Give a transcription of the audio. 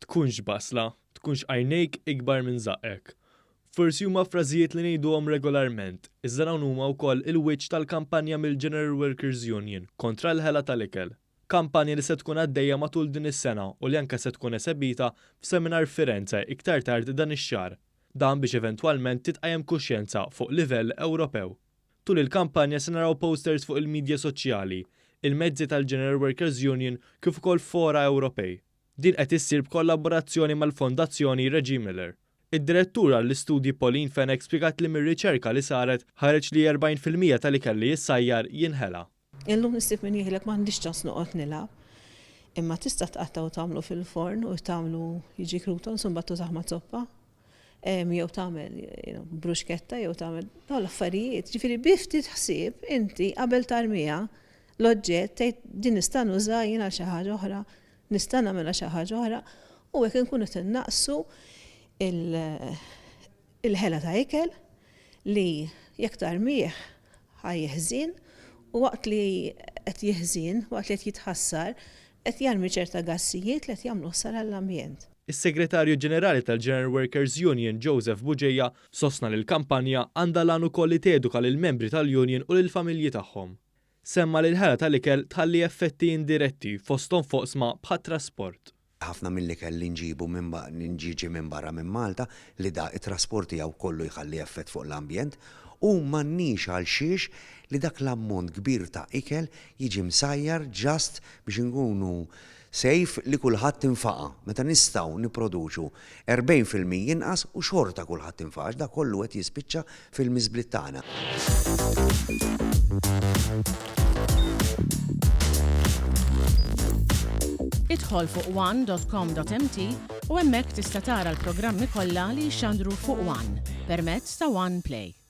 Tkunx basla, tkunx għajnejk ikbar minn żaqqek. Forsi huma frażijiet li ngħiduhom regolarment, iżda dawn huma wkoll il-wiċċ tal-kampanja mill-General Workers' Union kontra l-ħela tal-ikel. Kampanja li se tkun għaddejja matul din is-sena u li anke se tkun esebita f'seminar f'Firenze iktar tard dan ix-xahar. Dan biex eventwalment titqajjem kuxjenza fuq livell Ewropew. Tul il-kampanja se naraw posters fuq il-midja soċjali, il-mezzi tal-General Workers' Union kif ukoll fora Ewropej. Din qed issir b'kollaborazzjoni mal-Fondazzjoni Reggie Miller. Id-Direttur għall-Istudji Pauline Fenech spjegat li mir-riċerka li saret ħareġ li 40% tal-ikel li jissajjar jinħela. Illum issib min jgħidlek m'għandix ċans noqgħod nilgħab. Imma tista' tqatta' u tagħmlu fil-forn u tagħmlu jiġi croutons u mbagħad tużah ma' zoppa. Jew tagħmel bruxketta jew tagħmel dawn l-affarijiet. Ġifieri bi ftit ħsieb inti qabel tarmiha l-oġġett tgħid din nista' nuża jien għal xi ħaġa oħra, nista' nagħmilha xi ħaġa oħra u hekk inkunu qed innaqqsu il-ħela ta' ikel li jekk tarmih ħa jiħżien u waqt li qed jiħżien, waqt li qed jitħassar, qed jarmi ċerta gassijiet li qed jagħmlu ħsara lill-ambjent. Is-Segretarju Ġenerali tal-General Workers Union Joseph Bugeja sostna li l-kampanja għandha l-għan ukoll li teduka lill-membri tal-union u lill-familji tagħhom. Semma li l-ħela tal-ikel tħalli effetti indiretti fosthom f'oqsma bħat-trasport. Ħafna mill-ikel li nġibu minn jiġi minn barra minn Malta li da it-trasport tiegħu kollu jħalli effett fuq l-ambjent u m'għandniex għalxiex li dak l-ammont kbir ta' ikel jiġi msajjar just biex inkunu safe li kulħadd infaqa' meta nistgħu nipproduċu 40% inqas u xorta kulħadd infaqa' għax dak kollu qed jispiċċa fil-miżbliet tagħna. Idħol fuq one dot com dot mt u hemmhekk tista' tara l-programmi kollha li jixxandru fuq one permezz ta' One Play.